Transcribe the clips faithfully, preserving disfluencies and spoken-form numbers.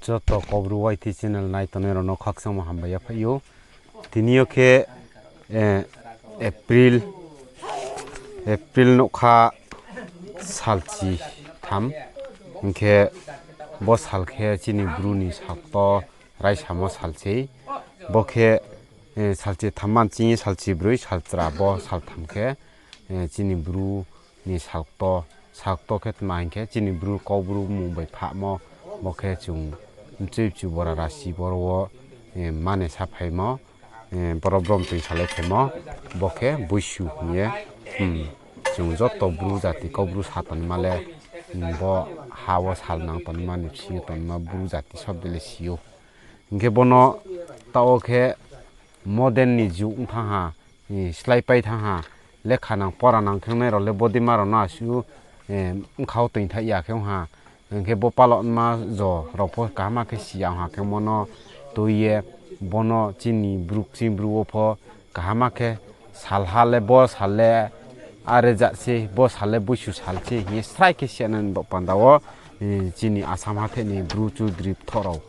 Joto Kaubru Y T channel nai tongnai rao no khakchangmo hambai yaphaih ou. Tini yo khe, eh, April, April nougkha salchi tham. Hing khe bo sal khe chini Bru ni sal ktor raisamo sal sei. Bo khe, eh, salchi tham man chini salchi broi, salchra bo sal tham khe, eh, chini Bru ni sal ktor, sal ktor khe tma hing khe chini Bru Kaubru mung bai phahmo, bo khe chung mchui mchu bora rasi boro wo, eh, mane saphaimo, eh, boro brom toing salai phaimo, bo khe Boisu hing ye, hmm, chung joto Bru jati Kaubru sa tongma le, hmm, bo ha wo sal nang tongma ni bsing yo tongma Bru jati sob de le si ou. Hing khe bono taoh wo khe modern ni jug ong thanng ha, eh, slái pai thanng ha, lekha nang pora nang khe ongnai rao le bodei ma rao no asuh, eh, bkha wo toing thaih ya khe ong ha. Hing khe bo palaohma jo rao pho kaham khe si ya ong ha khe mo no tui ye, bono chini Bru kching Bru wo pho kaham khe salha le bo sal le are ja se, bo sal le Boisu sal se hing ye srai khe si ya nani baoh panda wo, eh, chini Assam hathe ni Bru Chudri bthoh rao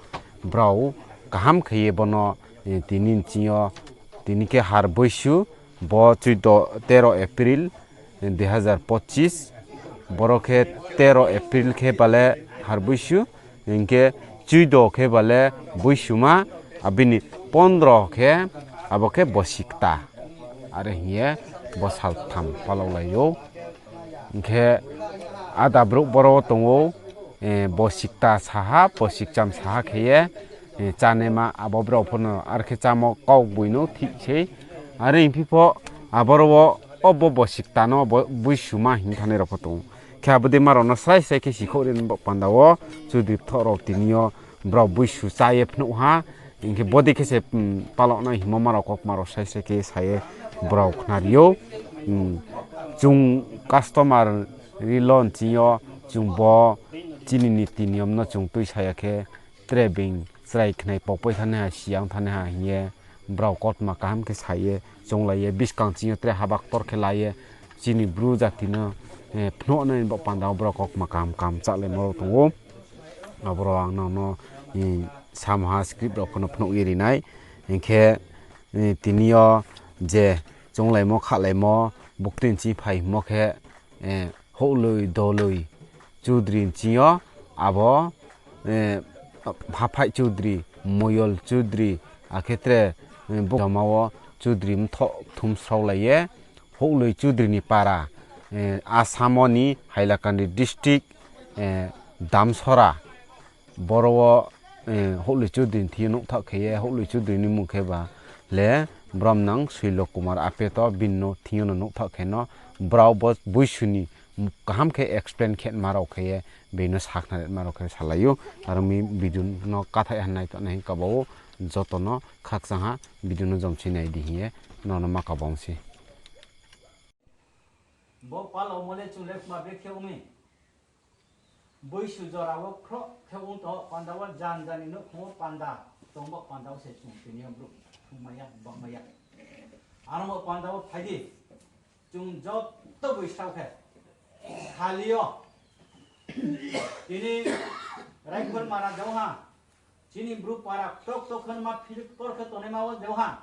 brao kaham khe ye bono, eh, tini nching yo, tini khe har Boisu, bo chuido, tero April, eh, dui hazar pochis, boro khe tero April khe bale har Boisu, hing khe chuido khe bale Boisuma, abini pondro khe, abo khe Bosikta. Are hing ye bo sal tham palaolai ou. Hing khe ada brouh boro wo tong ou, eh, Bosikta saha, Bosikcham saha khe ye, eh, chánaima abo brao pho no are khe chámo kaugboi no thik sei. Are hingphi pho aboro wo obo Bosikta no bo Boisuma hing thanai rao pho tong ou. Khe abo dei ma rao no srai srai khe sikhouh ri ni baoh panda wo Chudri bthoh rao tini yo brao Boisu chá ye phnuh ha. Hing khe bodei khe se, hmm, palaoh nai hingmo ma rao kaukma rao srai srai khe sa ye brao khnari ou. Hmm, chung customer ri lo nching yo, chung bo chini niti niyom no chung tuisa ya khe tre being chrai khnai paopai thanai ha, siyang thanai ha hing ye brao kautma kaham khe sa ye chounglai ye buskang ching yo tre haba ktor khe la ye chini Bru jati no, eh, phnuh nai ni baoh panda wo brao kautma kaham kaham chálaimo rao tong ou. Aboro ang nang no, eh, samha script rao pho no phnuh ye ri nai. Hing khe, eh, tini yo je chounglaimo khahlaimo buktui nching phai hingmo khe, eh, Houhloi Doloi Chudri nching yo abo, eh, Haphaih Chudri, Moyol Chudri, akhe tre, eh, buk joma wo Chudri mthoh kthum sraolai ye, Houhloi Chudri ni para, eh, Assam wo ni Hailakandi district, eh, Damsora. Boro wo, eh, Houhloi Chudri ni thing yo nouhthaoh khe ye, Houhloi Chudri ni mung khe ba le Bromnang Suilo Kumar Apeto, bini no thing yo no nouhthaoh khe no, brao bo Boisu ni kaham khe explain khe ma rao khe ye, bini no sakhnari ma rao khe salai ou. Aro mi video no kathaih ha nai tongnai hing kaba ou, joto no khakchang ha video no jomsi nai di hing ye, nono ma kaba ong se. Bo palaomo le chung le kma brekhe ong mi. Boisu jora wo khroh khe ong tong panda wo jan jani nouhkhong wo panda tong bo panda wo se chung tini yo brouh thungmai ya, bangmai ya. Aro bo panda wo phai di, chung joto boisrao khe sali yo tini Raikhol Mara jao ha, chini Bru para ktor ktor khe ma philip ktor khe tongnaima wo jao ha.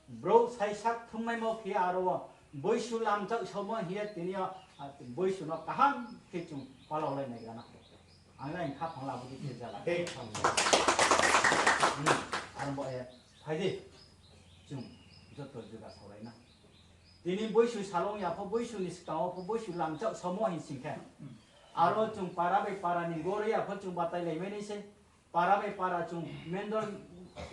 Brouh saisa thungmaimo khe aro wo Boisu lamchak saomo hing ye tini yo, ah, Boisu no kaham khe chung palaolai nai gana. Ang le ang khaphang labu di khe jala. Hmm, aro bo ye, phai di, chung joto juga saolai na. Tini Boisu salong ya pho, Boisu ni skang wo pho, Boisu lamchak saomo hing sing khe. Aro chung para bai para ni goro ya pho chung batailai mai nai se. Para bai para chung mendor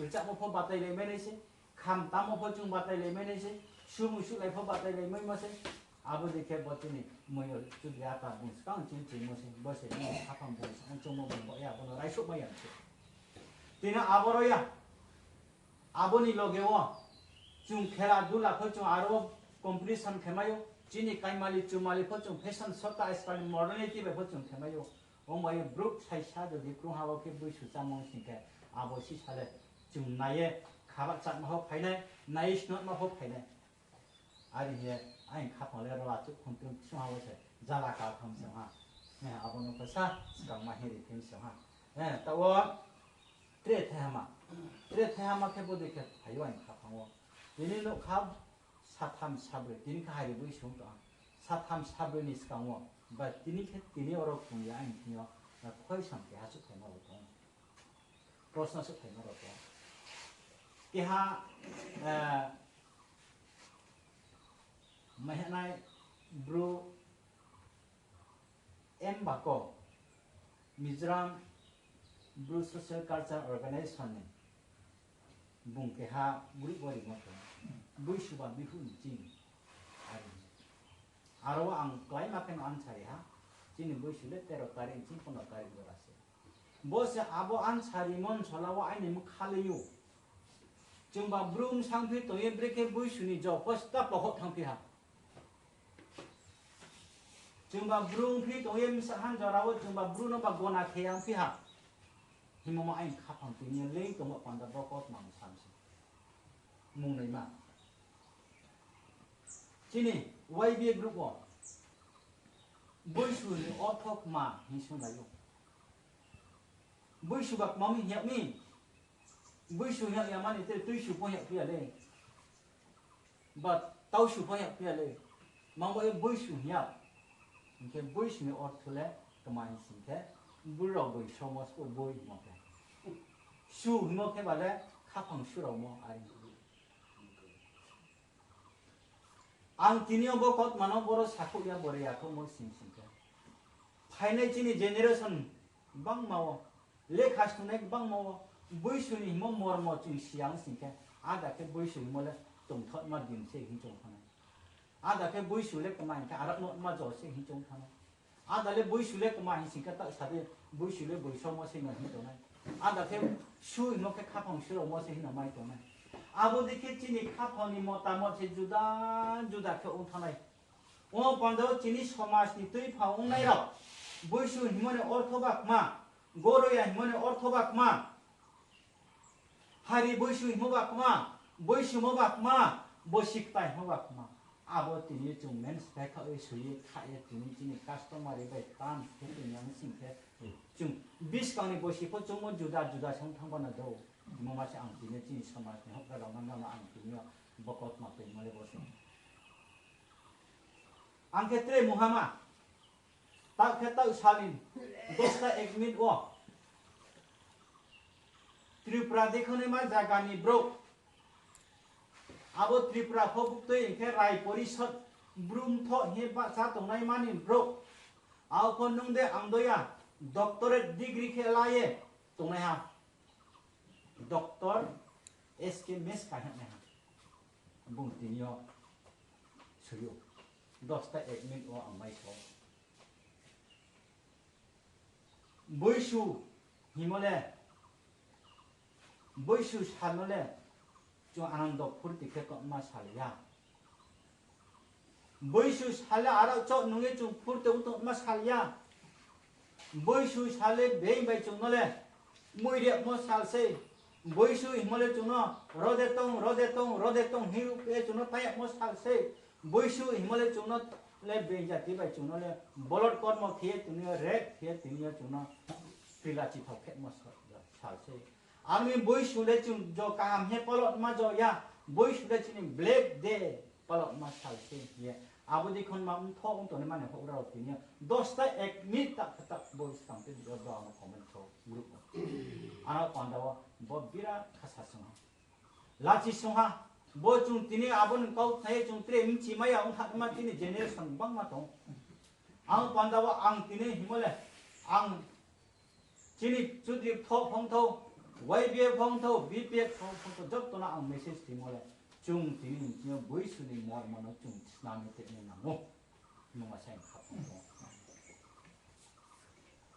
rchamo pho batailai mai nai se. Kham tamo pho chung batailai mai nai se. Sumu sulai pho batailai maimo se. Abo dei khe bo chini Moyol Chudri ata bung skang chini chimo se. Bo se bini khaphang bung skang choungmo bung bo ya, bo no raisouh mai ya se. Tini aboro ya. Abo ni loge wo chung khela dula pho chung aro competition khe mai ou. Chini kaimali chumali pho chung fashion show ta, ajkal ni modernity bai pho chung khe mai ou. Ong bai ye brouh saisa jodi krungha wo khe Boisu chámung sing khe abo sisa le chung nai ye khabahchatma pho phai nai, nai ye snotma pho phai nai. Are hing ye aini khaphang le ro achouh khontum ksungha wo se jala kaltham se ha. Eh, abo no pho sa skangma hing ri phim se ha. Eh, taoh wo Tre thaihama. Tre thaihama khe bodei khe phai ou aini khaphang wo. Tini nouh kha satham sabroi, tini khe hari boi sung tong ha. Satham sabroi ni skang wo, ba tini khe tini oro kong ya aini thing yo, question keha souhphaima rao tong. Proshno souhphaima rao tong. Keha, eh, maihanai Bru M Bako, Mizoram Bru Social Culture Organization ni bung keha group wo rimo tong. Boisu ba Bihu ni ching. Are. Aro ang kláima khe no answer ri ha. Chini boisu le tero tarik ni ching pondro tarik jora se. Bo se abo answer rimo ni sola wo aini mkha lei ou. Chungba Bru bsangphi tong ye brekhe boisu ni job wo sta pohouh thanngphi ha. Chungba Bru ongphi tong ye bsa han jora wo chungba Bru no ba gona khe yangphi ha. Hingmo ma aini khaphang tini yo lei tongmo panda bo kautma ang sam se. Mungnaima. Chini Y B A group wo boisu ni ortho kma hing sung lai ou. Boisu ba kma mi hing yag mi. Boisu hing yag ya mani tre tuisu pho hing yag phi ya le. Ba tausu pho hing yag phi ya le. Mangbo ye boisu hing yag. Hing khe boisu ni ortho le kma hing sing khe, Bru rao boi somo spo boi hingmo khe. Su hingmo khe ba le khaphang su raomo are. Ang tini yo bo kautma no boro sakhouh ya, boro yakhouhmo sing sing khe. Phainai chini generation gbangma wo, lekha sungnai gbangma wo, boisu ni hingmo mormo chung si ya ong sing khe, ada khe boisu hingmo le tongthotma din se hing choung thanng nai. Ada khe boisu le kma hing khe arak no ma jo se hing choung thanng nai. Ada le boisu le kma hing sing khe ta sa di, boisu le boi somo se no hing tongnai. Ada khe su hingmo khe khaphang su raomo se hing no mai tongnai. Abo dei khe chini khaphang ni motamot se juda juda khe ong thanng nai. O panda wo chini somaj ni tuiphang ongnai rao, boisu hingmo ni ortho ba kma, goroya hingmo ni ortho ba kma, hari boisu hingmo ba kma, boisumo ba kma, bosi ktai hingmo ba kma. Abo tini yo chung men sphai khaoh ye soi ye kha ye tini chini customary bai terms khe tini yang sing khe, chung buskang ni bosi pho chungmo juda juda se ong thanng bano do. Hingmo ma se ang tini chini somaj ni houhgra rao no ang tini yo bo kautma toimo le bo se. Ang khe tre muhama, taoh khe taoh sal ni dosta ek minute wo Tripura dekhonima zaga ni brouh, abo Tripura pho buktui hing khe Rai Porishod Bru mthoh hing ye bahcha tongnaima ni brouh, abo pho nung de ang do ya, doctorate degree khe la ye tongnaiha. Doctor S K Meska hing naiha. Bung tini yo soi ou. Dosta ek minute wo ang mai so. Boisu hingmo le, boisu sal no le, chung anando phurti khe tongma sal ya. Boisu sal le aro chouh nung ye chung phurti ong tongma sal ya. Boisu sal le being bai chung no le mui rimo sal sei. Boisu hingmo le chung no rode tong, rode tong, rode tong hing ruh ye chung no taiyagmo sal sei. Boisu hingmo le chung no le being jati bai chung no le bolot kormo khe ye tini yo, rape khe ye tini yo chung no krila chithao khemo sal sei. Aroni boisu le chung jo kaham hing ye palotma jo ya, boisu le chini black day palotma sal sei hing ye. Abo dei khonma mthoh ong tongnaima ni houhgra rao tini yo dosta ek minute ta khe ta bo skang te video do ano comment khe group wo. Ano panda wo bo birat kha sasung ha. Lachi sung ha. Bo chung tini abo ni kau khnai ye chung tre mchimai ya ong thanngma chini generation gbangma tong. Ang panda wo ang tini hingmo le, ang chini Chudri pho phongthou, Y B A phongthou, B P F pho phongthou, joto no ang message timo le, chung tini ni ching yo boisu ni mormo no chung snam ye tini nang ou. Hingmo ma sa ang kha phongthou.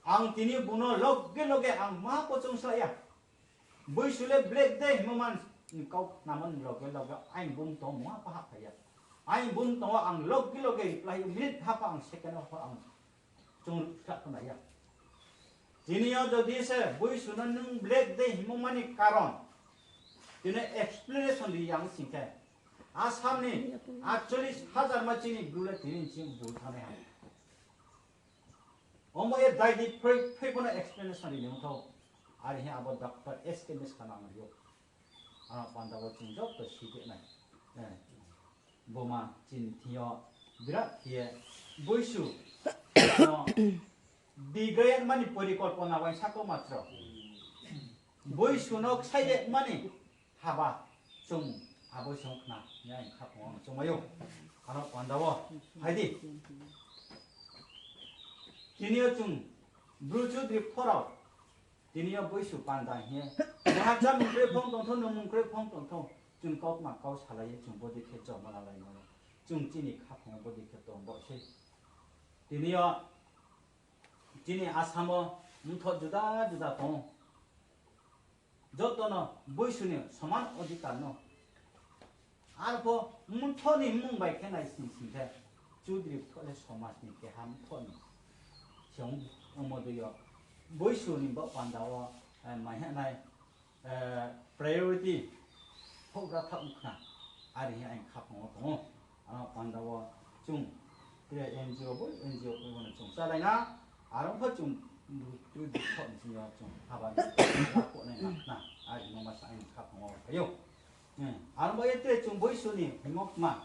Ang tini bung no loge loge ang ma pho chung sa ya. Boisu le black day hingmo man kau khnamo ni loge loge aini bung tong mungha pho hahphai ya. Aini bung tong wo ang loge loge reply, minute hapha ang second hapha ang chung kha pho nai ya. Tini yo jodi se boisu no nung black day hingmo mani karon, tini explanation ri yang sing khe, Assam ni আটচল্লিশ হাজার ma chini Bru le tini ching bu thanai ha. Omo ye dai di phroi phroi bono explanation ri nung thou. Are hing abo doctor S K Miskha no ang ri ou. Ano panda wo chung joto si de nai. Eh, boma chini thing yo birat khe ye boisu no degrade mani porikolpona uaingsa kau matro. Boisu no ksaile mani haba chung abo song khna, ya khaphang wo chung mai ou. Ano panda wo, hai di. Tini yo chung Bru Chudri pho rao, tini yo boisu panda hing ye, maha chámung kroi phong tongthou, nungmung kroi phong tongthou, chung kautma kau salai ye chung bodei khe jomo lalai no. Chung chini khaphang bodei khe tong bo sei. Tini yo chini Assam wo mthoh juda juda tong ou. Joto no boisu ni soman odhikar no. Arpho mthoh ni mmung bai khe nai sing sing khe, Chudri pho le somaj ni keha mthoh ni se ong, ongmo dei yo. Boisu ni baoh panda wo, eh, mai ha nai, eh, priority houhgra thaoh khna. Are hing aini khaphang wo tong ou. Ano panda wo chung tre N G O bo, N G O bo no chung chálai na. Aro pho chung tui thaoh ni sing yo chung haba ni kha nai na khna. Are no masa aini khaphang wo phai ou. Hmm. Aro bo ye tre chung boisu ni hingmo kma.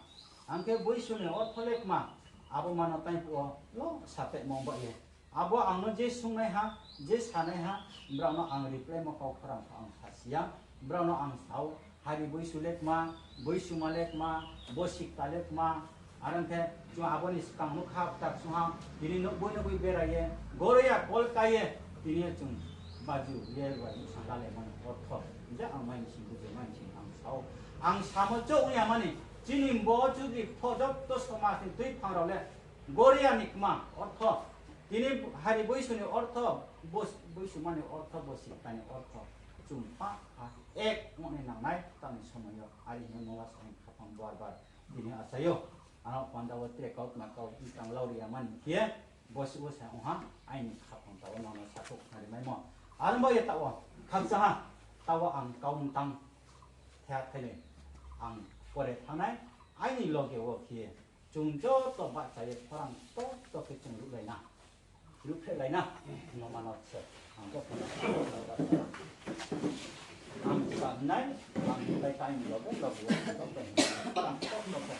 Ang khe boisu ni ortho le kma. Abo mano tai phuh wo lo sapehmo ba ye. Abo ang no je sungnaiha, je sanaiha, brao no ang reply mo kau khorang pho ang sa si ya. Brao no ang sa ou, hari boisu le kma, boisuma le kma, bosikta le kma, are ong khe chung abo ni skang no kha ptak sung ha, tini nouhboi nouhboi berai ye, goroya kol kai ye, tini yo chung baju ye ruai bsang lalaimo ni ortho. Je ang mai ni sing, bujui mai ni sing ang sa ou. Ang samo chouh ong ya mani, chini bo Chudri pho joto somaj ni tuiphang rao le, goroya ni kma ortho. Tini hari boisu ni ortho, bos-, boisuma ni ortho, bosikta ni ortho. Chung pha, pha, ek ong ni nangnai, tamni somoi yo, are hing ye mungla sa ni khaphang bar bar, tini achai ou. Ano panda wo tre kautma kau, tang lau ri ya mani khe, bosi wo sa ong ha, aini khaphang taoh wo nono sakhouh khna ri maimo. Aro bo ye taoh wo, khakchang ha, taoh wo ang kau mtang, thea thainoi, ang pore thanngnai, aini loge wo khe, chung joto bahcha ye khorang to to khe chung ruhlai na. Ruhphreh lai na. Noma no se. Ang joto no ang sa nai, ang bai kai ni loge, loge, loge, khorang to to khe.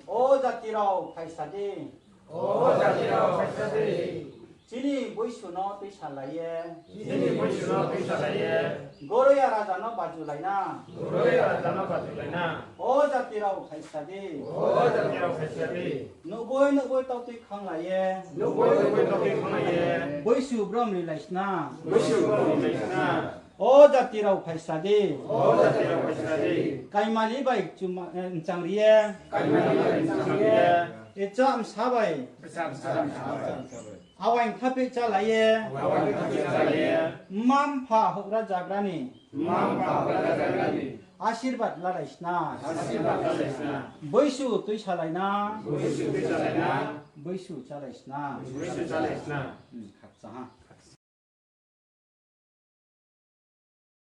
O jati rao phaisa di. O jati rao phaisa di. Chini boisu no tuisalai ye. Chini boisu no tuisalai ye. Goroya raja no bajulai na. Goroya raja no bajulai na. O jati rao phaisa di. O jati rao phaisa di. Nouhboi nouhboi tautui khanglai ye. Nouhboi nouhboi tautui khanglai ye. Boisu brom rilai sna. Boisu brom rilai sna. O jati rao phaisa di. O jati rao phaisa di. Kaimani bai chuma, eh, mchang ri ye. Kaimani bai mchang ri ye. Echa bsa bai. Echa bsa bai. Awaing khapheh chálai ye. Awaing khapheh chálai ye. Mma-mpha houhgra jagra ni. Mma-mpha houhgra jagra ni. Asirbad lalai sna. Asirbad lalai sna. Boisu tuisalai na. Boisu tuisalai na. Boisu chálai sna. Boisu chálai sna. Hmm, khakchang ha.